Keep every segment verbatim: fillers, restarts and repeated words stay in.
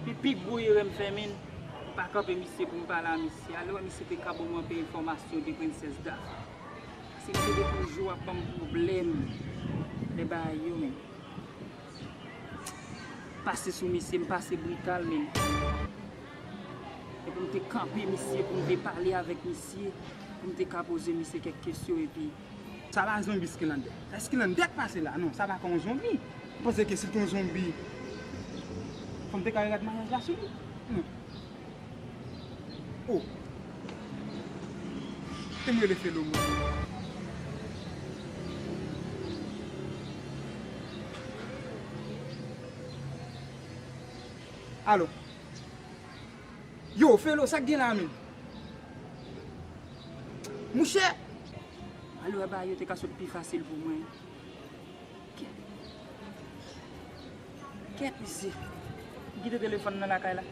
Epi pi gwo erè m fè, men, m pa kanpe misye pou m pale a misye. Ale wè misye te ka ban m anpil enfòmasyon de Prensès Daf. Se misye te toujou ap ban m pwoblèm lè bagay yo, men. Pase sou misye, m pase brital, men. Epi m te kanpe misye pou m te pale avèk misye, pou m te ka poze misye kèk kesyon, epi Sa pa zonbi Skilander. Sa Skilander k pase la. Non, sa pa ka yon zonbi. M panse ke si te yon zonbi, fò m te ka rad maryaj la sou li. Non. Oh. Te m rele Felo mwen. Alo. Yo, Felo, sa k gen la, men? Mouche! Alò, bagay yo te ka sot pi fasil pou mwen. Kèt. Kèt, mesye. M kite telefòn nan lakay la.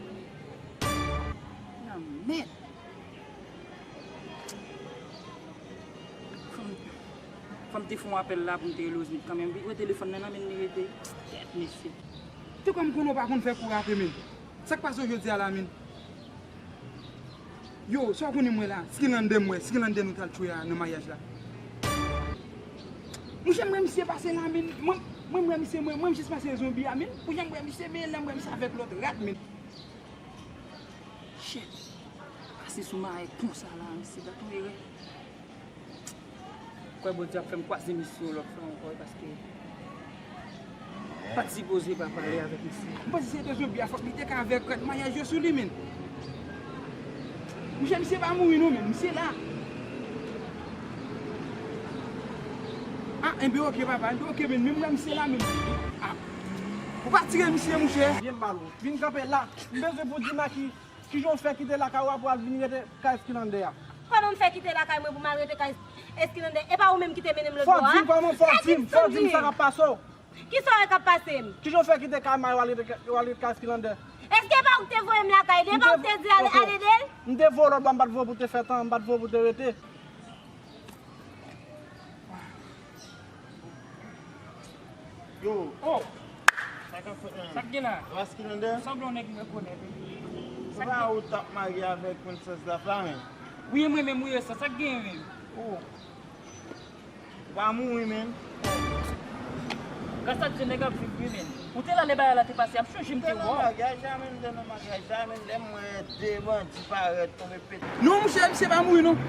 Nan mèd. Fò m, fò m te fè yon apèl la pou m te rele Osnit kanmenm. Wi, wè telefòn nan nan men li rete. Kèt, mesye. Te kwè m konnen w pa konn fè kou rate, men. Sa k pase w jodi a la, men? Yo, sa w konnen mwen la? Skilander m wè, Skilander nou t al tchwe a nan maryaj la. Mouche, m wè misye pase la, men. Mwen, mwen, m wè misye, mwen, mwen, m jis pase zonbi a, men. Pou jan m wè misye, men lè m wè misye avèk lòt rat, men. Shit. Pase sou mayi konsa la, misye, gad yon erè. Kwè Bondye ap fè m kwaze misye yon lòt fwa ankò, paske m pa t sipoze pa pale avèk misye. M panse se te zonbi a, fòk li te ka avèk rad maryaj yo sou li, men. Mouche, misye pa mouri non, men misye la. Ah, enben, oke, papa, enben, oke, men, men m wè misye la, men. Ah. Ou pa tire misye, mouche. Byen m ba l ou. Vin kanpe la. M bezwen pou di m a ki Kijan w fè kite lakay ou a pou al vin rete kay Skilander a? Kòman m fè kite lakay mwen pou m al rete kay Skilander? E pa ou menm ki te mennen m lòt bò a? Fò w di m kòman, fò w di m, fò w di m sa k ap pase w. Kisa w wè k ap pase m? Kijan w fè kite kay mari w al rete, w al rete kay Skilander? Èske e pa ou ki te voye m lakay li? E pa ou ki te di al, al ede l? M te voye w lòt bò a, m pa t voye w pou te fè tan, m pa t voye w pou te rete. Yo. Oh! Sa k ap fèt, menn? Sa k gen la? Sa pa Skilander? Sanble yon nèg m rekonèt. Sa k gen? Ou t ap marye avèk Prensès Daf la, menn? Wi, e mwen menm, wi, e sa. Sa k gen, menn? Oh. Ou pa mouri, menn. Gras a Dye, nèg ap viv, wi, menn. Ou te la lè bagay la te pase, ap chonje m te wè w. M te nan maryaj la, menn, m te nan maryaj la, menn, lè m wè de bandi parèt, tonbe pete. Non, monchè, misye pa mouri, non.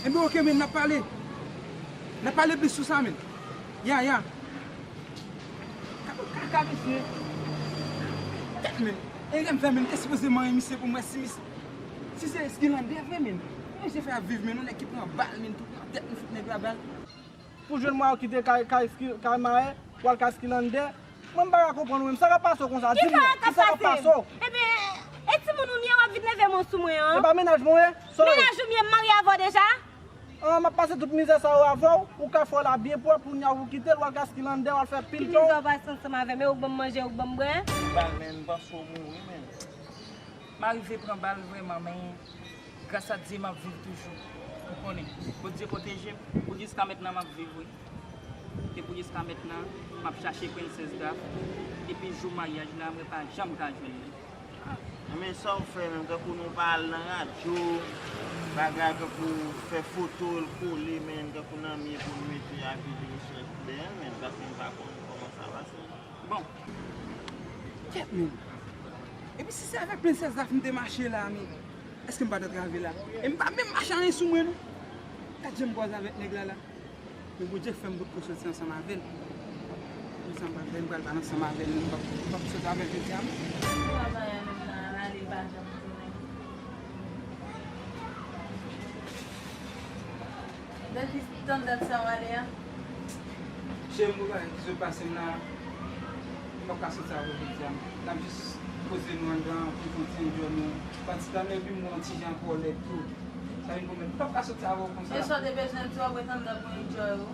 Enben, oke, menn, n ap pale. N ap pale plis sou sa, menn. Ya, ya. Kaka, kaka, mesye. Tèt, menn. Erè m fè, menn, te sipoze manyen misye pou m wè si misye, si se Skilander vre, menn. Misye fè ap viv, menn, yon nèg ki pran bal, menn, tout nan tèt, nou fout nèg la bal. Pou jwenn mwen, ou kite kay, kay, kay mari, ou al kay Skilander. Mwen, m pa ka konprann ou menm. Sa k ap pase w konsa? Di m non. Kisa k ap pase w? Ebyen, e timoun ou m ye, w ap vin leve mo sou mwen an? E pa mennaj mwen w ye? Mennaj ou m ye, m marye avè w deja? Ah, m ap pase tout mizè sa yo avè w, ou ka fè w la byen pwòp, kounye a ou kite l, w al kay Skilander, w al fè pil tan. Tout mizè w pase ansanm avè m, e ou k ban m manje, ou k ban m bwè. Bal, menn, m panse w mouri, menn. M arive pran bal vrèman, men gras a Dye m ap viv toujou. Ou konnen, Bondye pwoteje m, pou jiska mentnan m ap viv, wi. E pou jiska mentnan, m ap chache Prensès Daf, depi jou maryaj la, mwen pa janm ka jwenn li. Men sa w fè menm, tankou nou pa al nan radyo, bagay tankou fè foto l kole, men tankou nan mi pou n mete avi de rechèch dèyè l, men paske m pa konn kòman sa pase. Bon. Kèt, men. Epi si se avèk Prensès Daf m te mache la, men èske m pa t antrave la? E m pa menm mache anyen sou mwen, non. Gad jan m kwaze avèk nèg la, la. Men Bondye fè m potko soti ansanm avè l. Konsa m pral, m pral pale ansanm avè l, m p ap, m p ap sot avè l jodi a, non. Travay a menm nan al ale, li pa janm tounen. Depi tan dat sa w ale a? Cheri m, pou bagay ki sot pase m la, m p ap ka soti avè w jodi a. N ap jis poze nou anndan pou n fè yon ti enjoy nou. Pati tanmen epi m wè yon ti jan kòlè tou. Sa vin pwomèt m p ap ka soti avè w konsa. E sa w te bezwen di w ap ret anndan pou enjoy ou?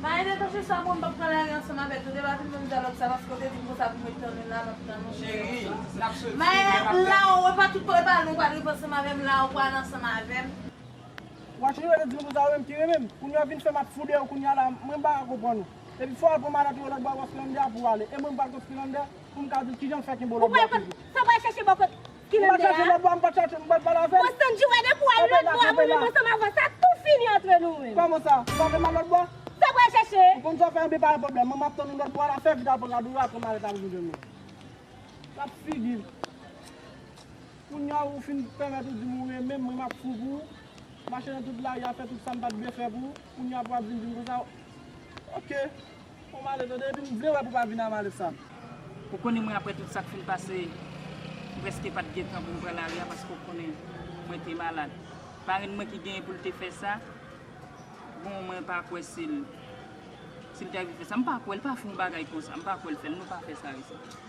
Mayen, detanche sa, mwen m p ap pran lari ansanm avèk nou. Te pa vin ban m di lòt sa paske w te di m konsa pou m ret tann ou la, m ap tann ou. Cheri, n ap soti, men m ap tann. Mayen, la w pa tout kote pale, ou pral ret ansanm avè m, la w pral ansanm avè m. Wa cheri, w te di m konsa, ou menm ki renmen m. Kounye a w vin fè m ap foude w kounye a la, mwen m pa ka konprann ou. Epi fò w al pran madanm ou lòt bò, paske Skilander a pou w ale. E mwen m pral kot Skilander. Pou m ka di l kijan l fè kenbe lòt bò toujou. Sa w al chèche bò kot ki menm de a? M pa t chache lòt bò, m pa t pale avè l. Bon, Sandji, wè depi w al lòt bò a, mwen menm ansanm avè w, sa tou fini antre nou menm. Kòman sa? M pa fè mal lòt bò? Sa w al chèche? Ou konn sa w fè, anbe pa gen pwoblèm. Mwen m ap tann ou lòt bò a, la fè vit apre, la dwe apre, m ale ta vin jwenn nou. L ap figi l. Kounye a ou fin pèmèt ou di m ou renmen m, mwen m ap fou pou ou. Mache nan tout lari a, fè tout sa m pa t dwe fè pou ou. Kounye a pou w ap vin di m konsa. Oke. Ou malè tande, epi m vle wè pou w pa vin a malè sa. Ou konnen mwen, apre tout sa k fin pase, m prèske pa t gen tan pou m pran lari a paske ou konnen mwen te malad. Parenn mwen ki genyen pou l te fè sa, bon, mwen pa kwè si l, si l te rive fè sa. M pa kwè, l pa fè yon bagay konsa. M pa kwè l fè l. Nou pa fè sa isit.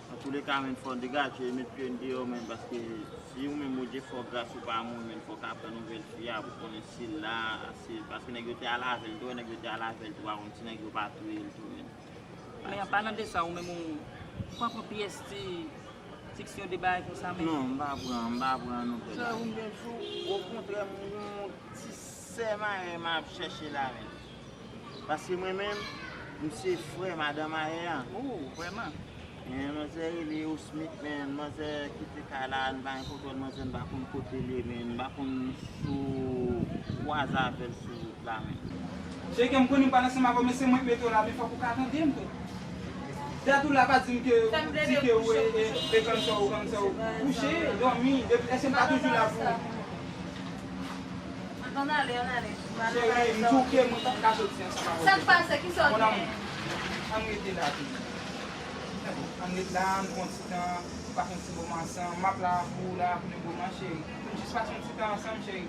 Antouleka, menn, fò n degaje, met pye n deyò, menn, paske si ou menm Bondye fè w gras ou pa mouri, menn, fò w ka pran nouvèl fi a pou konnen si l la, si, paske nèg yo te al avè l tou, nèg yo te al avè l tou, pa konn si nèg yo pa touye l tou, menn. Men an palan de sa, ou menm ou, ou pa pran pyès ti, ti ksyon de bagay konsa, menn? Non, m pa pran, m pa pran nouvèl la. Sa ou menm sou, okontrè, m gon ti sè Mayè m ap chèche la, menn. Paske mwen menm, m se frè madan Mayè a. Oh, vrèman? Men manzè rele Osmith, men manzè kite kay la, n pa gen kontwòl manzè, n pa konn kote l ye, men n pa konn si w kwaze avè l sou wout la, men. Cheri, m konnen m pa ansanm avè w, men se mwen k mete w la, men fòk ou ka tande m tou. Dat ou la pa di m ke, di ke ou e, e, e grann sè w, grann sè w. Kouche, dòmi, depi, èske m pa toujou la pou ou? Ann ale, ann ale. Cheri, m di w ke mwen p ap ka soti ansanm avè w. Sa k pase? Kisa w genyen? Mon amour, ann rete la tou. Ann ret la, ann pran ti tan, nou pa fè yon ti moman ansanm. M ap la pou ou la, pou nou moman, cheri. Pou n jis pase yon ti tan ansanm, cheri.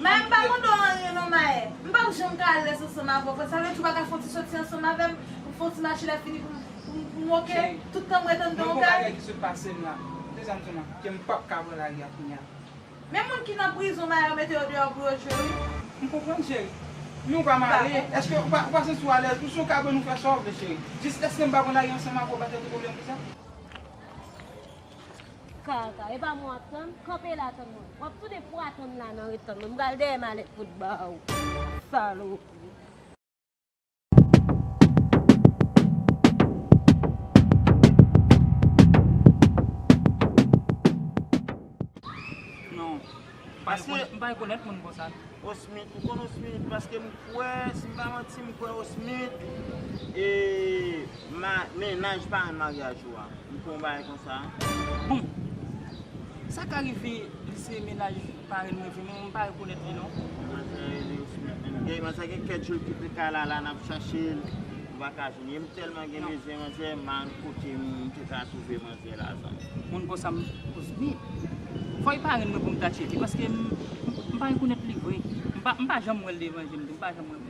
Mayè, m pa konn do anyen non, Mayè. M p ap janm ka alèz ansanm avè w. Sa vle di ou pa ka fè yon ti soti ansanm avè m, pou m fè yon ti mache lè fini pou m, pou m, pou m oke. Cheri, tout tan m ret anndan yon kay. Men gon bagay ki sot pase m la. Tande sa m di w non, ke m p ap ka pran lari a kounye a. Men moun ki nan prizon, Mayè, yo mete yo deyò pou yo jwe, wi. M konprann, cheri. Men ou pa mare. Èske ou pa, ou pa santi w alèz? Ou si w ka ban nou fè sa w vle, cheri. Jis èske m pa pran lari ansanm avè w, pa tèt ou pwoblèm pou sa? Kaka, e pa mwen w ap tann? Kanpe la, tann mwen. W ap tounen pou w atann la nan ret tann mwen. M pral dèyè malèt pou t ba w. Salopri. Non. Paske m pa rekonèt moun konsa. Osmith, ou konn Osmith, paske m kwè, si m pa manti, m kwè Osmith, e, ma-, mennaj parenn maryaj ou a. M kwè yon bagay konsa. Bon, sa ka rive, li se mennaj parenn mwen vre, men m pa rekonèt li non. Manzè rele Osmith menm. Gay, manzè gen kèk jou l kite kay la, la n ap chache l. Nou pa ka jwenn li. M tèlman gen bezwen manzè, m pa konn kote m te ka twouve manzè la, zanmi. Moun konsa m, Osmith. Fò e parenn mwen pou m ta tcheke, paske m, m, m pa rekonèt li vre. M pa, m pa janm wè l devan je m tou, m pa janm wè l.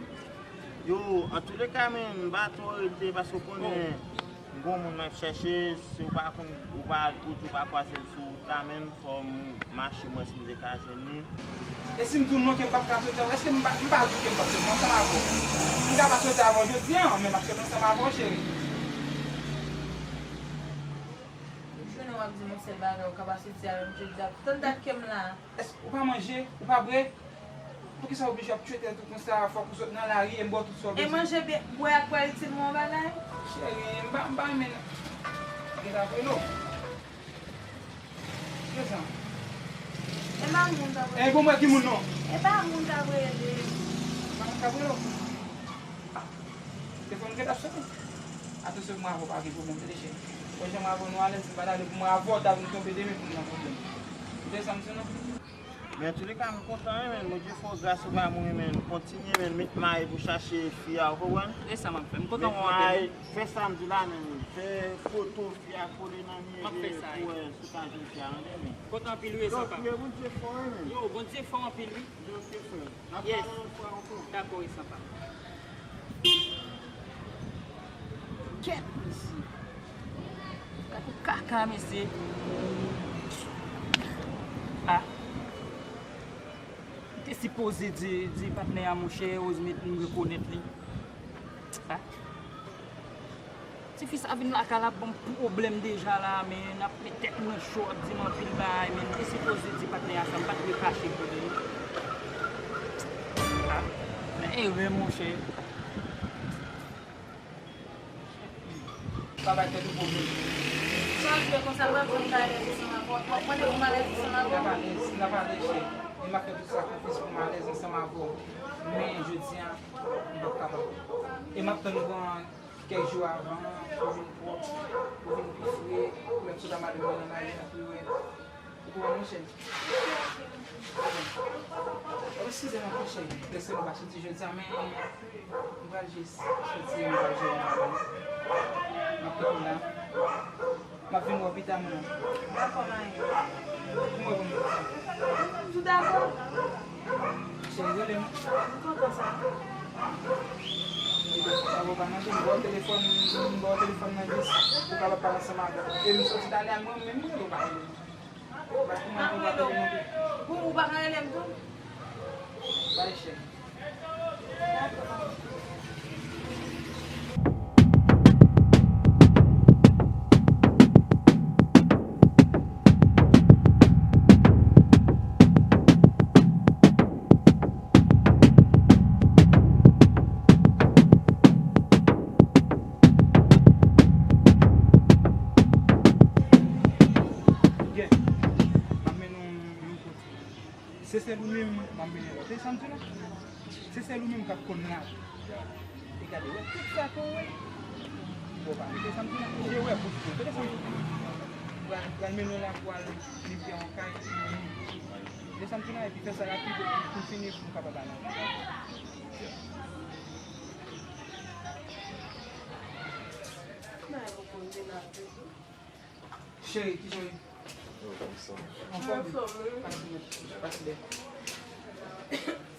Yo, antouleka, men, m pa twò rete, paske w konnen, m gon moun m ap chèche, si w pa konn, ou pa, ou tou pa kwaze l sou wout la, men, fò m mache, mwen, si m te ka jwenn li. E si m di w non ke m p ap ka soti avè w, èske m pa, m pa di w ke m p ap soti ansanm avè w? M ka pa soti avè w jodi a, men m ap soti ansanm avè w, cheri. Jounen w ap di m yon sèl bagay, ou ka pa soti avè m jodi a. Tann dat ke m la. Èske ou pa manje, ou pa bwè? Poukisa w oblije ap tchwe tèt ou konsa? Fòk ou sot nan lari e m ba w tout sa w bezwen. E manje byen, bwè ak bwè itil mwen yon bagay? Cheri, m pa, m pa renmen. Gen ta vre non. Prezan. E pa moun k ap rele. E bon, mwen ki moun non? E pa moun k ap rele. E pa moun k ap rele w? Telefòn gen t ap sone. Atansyon, mwen avè w pa gen pwoblèm, tande cheri. Bon, jan mwen avè w nou alèz, si m pa t ale pou mwen avè w, ta vin tonbe de men pou m nan pwoblèm. Ou tande sa m di w non? Men antouleka, m kontan wi, men Bondye fè w gras ou pa mouri, men kontinye, men met mayi pou chache fi a, ou konprann? E sa m ap fè. M kontan wè w anpil wi. Fè sa m di w la, men fè foto fi a kole nan miye pou wè si w ka jwenn fi a, tande, men. Kontan anpil wi, e sa pa. Yo, priye Bondye fò wi, men. Yo, Bondye fò anpil wi. Bondye fò. N ap pale yon fwa ankò. Dakò, e sa pa. Kèt, mesye. Gade kaka, mesye. Ah. M te sipoze di, di patnè a, monchè, Osmith, m rekonèt li. Ah. Tifi sa vin lakay la ap ban m pwoblèm deja la, men ap met tèt mwen cho, ap di m anpil bagay, men m te sipoze di patnè a sa, m pa t dwe kache pou li. Ah. Men erè, monchè. Pa bay tèt ou pwoblèm. Sa w ap jwe konsa, mwen konn pa alèz ansanm avè w. W ap mande pou m alèz ansanm avè w. N ap alèz, n ap alèz, cheri. E m ap fè tout sakrifis pou m alèz ansanm avè w. Men jodi a, m p ap kapab. E m ap tann ou pran kèk jou avan, pou vin pwòp, pou vin pi fre, pou lè m sot a madanm mwen nan lari a, pou yo wè. Ou konprann, monchè? Eskize m ankò, cheri. Deske nou pa soti jodi a, men m pral jis soti, m pral jere yon bagay. M ap kite w la. M ap vin wè w pita, mwen. Dakò, Mayen. Ou wè pou m di w sa? Ou dakò? Cheri, rele m. M kontan sa. Sa vo pa manje, m ba w telefòn, m ba w telefòn nan jis pou w kapab pale ansanm avè m. E m soti talè a, mwen menm, mwen rele w pa rele m. Ou pa ka rele m tou? Bay chèn. Gen, m ap mennen w yon kote. Se sèl ou menm m ap mennen la. Tande sa m di w la? Se sèl ou menm k ap konn la. E gade, wè tout sa ke w wè. Bon, pa tande sa m di w la. Je wè pou tout. Tande sa m di w la. Pral, pral mennen w la pou al netwaye yon kay. Tande sa m di w la, epi fè sa rapid, epi pou fini, pou m kapab ale. Cheri, kijan w ye? Oh, konsa. Anfòm? Anfòm, wi. Pase, pase.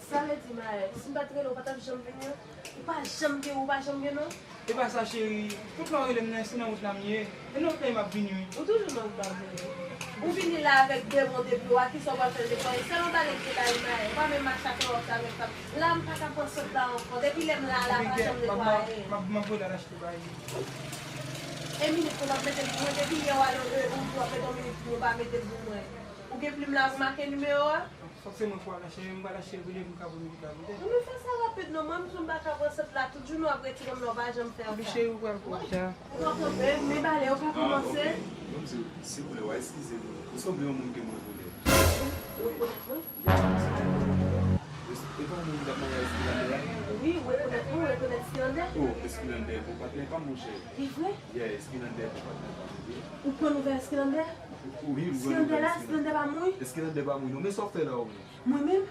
Sa vle di, Mayen, si m pa t rele w, ou pa t ap janm vini an? Ou pa janm gen, ou pa janm gen non? E pa sa, cheri. Tout lè w rele m nan, se nan wout la m ye. E nan wout la m ap vini, wi. Ou toujou nan wout la w ap vini? Ou vini la avèk de mo, de pye, a kisa w pral fè netwaye? Sèl yon bagay ki la, Mayen. Ou pa menm mache ak lòt avèk sa. La, m pa ka pran sant la ankò. Depi lè m la, la pa janm netwaye. M ap, m ap, m ap rele al achte bagay. E minit pou w ap mete l pou mwen, depi yè w ale, e, ou di w ap mete yon minit pou mwen, w pa mete l pou mwen. Ou gen plim la pou make nimewo a? Fòk se mwen pou al achte, men m pral achte l pou li, pou m ka voye minit la pou tèt. Ou nou fè sa rapid non, mwen m di w m pa ka pran sant la, tout jounen w ap retire m la, w pa janm fè sa. Epi cheri, ou pral pran tan. Ou konprann, men, men bale yo ka kòmanse. Ah, ok. Bon, si, silvouplè, w a eskize m. Ou sanble yon moun ke mwen konnen. Ou rekonèt mwen? E pa ou menm ki t ap marye a Eskilandè a? Wi, ou rekonèt mwen, ou rekonèt Eskilandè? Oh, Eskilandè bon patnè pa m, monchè. E vre? Yeah, Eskilandè bon patnè pa m, wi. Ou pran nouvèl Eskilandè? Wi, m pran nouvèl Eskilandè. Eskilandè la, Eskilandè pa mouri? Eskilandè pa mouri non, men sa w fè la ou menm? Mwen menm,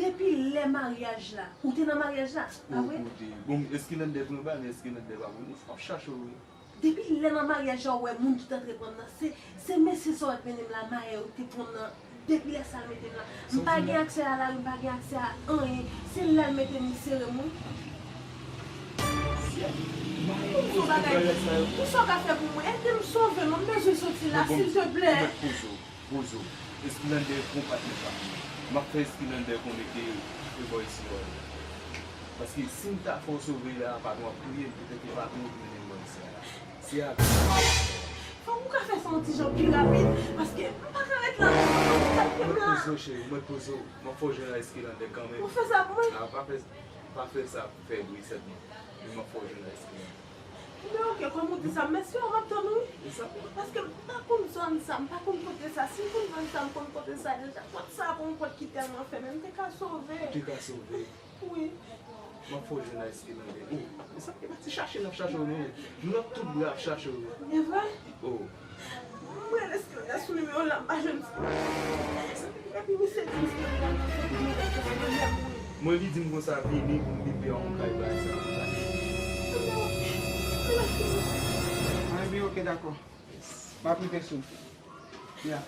depi lè maryaj la, ou te nan maryaj la, pa vre? Oh, kote. Bon, Eskilandè pran bal, men Eskilandè pa mouri non, w ap chache w, wi. Depi lè nan maryaj la ou wè moun ki t antre pran m nan, se, se mesye sa w wè t mennen m la, Mayen ou te pran m nan, depi lè sa l mete m la. M pa gen aksè a lari, m pa gen aksè a anyen. Se la l mete m, li sere m, wi. Pou m fè yon bagay, pou sa w ka fè pou mwen, ede m sove m, m bezwen soti la, silteplè. Poze w, poze w. Eskilandè bon patnè pa m. M ap fè Eskilandè konnen ke e bò isi yo ye. Paske si m ta fè w sove la, patwon ap touye m, petèt e patwon ki mennen m bò isi a la. Se avè m. Fòk ou ka fè sa yon ti jan pi rapid, paske m pa ka ret la non, m ap pèdi tèt m la. Poze w, cheri, mwen poze w. M ap fè w jwenn a Eskilandè kanmenm. Ou fè sa pou mwen? A, pa fè, pa fè sa pou fè bri sèlman. Men m ap fè w jwenn a Eskilandè. Men oke, kòm ou di sa, mèsi, m ap tann ou wi. Paske m pa konn zòn sa, m pa konn kote sa. Si m konn zòn sa, m konn kote sa deja. Pòt sa a pa yon pòt ki tèlman fèmen, m te ka sove. Ou te ka sove. Wi. M ap fè w jwenn a Eskilandè. Oh, e sa, e pa ti chache n ap chache w non. Nou nan tout bra ap chache w. E vre? Oh. Mwen rele Eskilandè sou nimewo la, m pa jwenn Eskilandè. Epi misye di Eskilandè nan fè nimewo Eskilandè mouri. Mwen li di m konsa vini pou m bipe yon kay bay sa. Mwen, mwen, mwen. Ah, ebyen, oke, dakò. M ap rive sou. Ya.